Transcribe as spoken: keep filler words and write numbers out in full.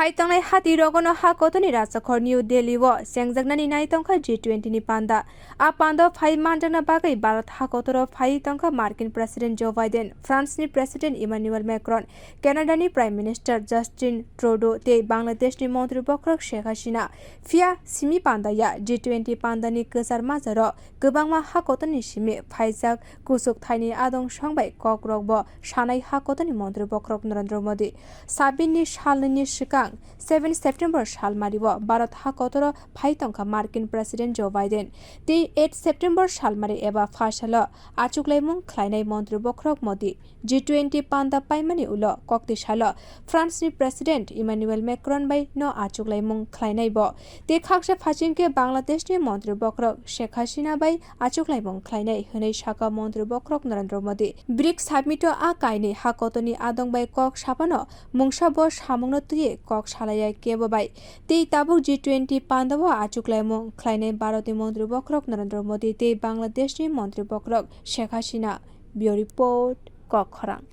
Phai tongnai hati rogono ha kotorni rajsakhor New Delhi o chengjaknani nai tongkha G twenty ni panda. A panda o phai manjakna bagwi Bharat ha kotoro phai tongkha Markin President Joe Biden, France ni President Emmanuel Macron, Canada ni Prime Minister Justin Trudeau tei Bangladesh ni Montri Bokhorok Sheikh Hasina. Phiya simi panda ya G twenty panda ni kwchar majaro kwbangma ha kotorni simi phaijak kuchuk thaini adong song bai kok rok bo sanai ha kotorni Montri Bokhorok Narendra Modi. Sabin ni salni ni swkang seven September salmari o Bharat ha kotoro phai tongkha Markin President Joe Biden. Tei eight September salmari eba pha salo achuklaimung khlainai Montri Bokhorok Modi. G twenty panda paimani ulo kokti salo France ni President Emmanuel Macron bai no achuklaimung khlainai bo. Tei khaksa phachingke Bangladesh ni Montri Bokhorok Sheikh Hasina bai achuklaimung khlainai hwnwi sakha Montri Bokhorok Narendra Modi. BRICS summit o a kainwi ha kotorni adong bai kok saphano mungsa bo samungno twiwi kok salaiya kebo bai. Tei tabuk G twenty panda o achuklaimung khlainai Bharat ni Montri Bokhorok Narendra Modi tei Bangladesh ni Montri Bokhorok Sheikh Hasina. Bureau Report, Kokkhorang.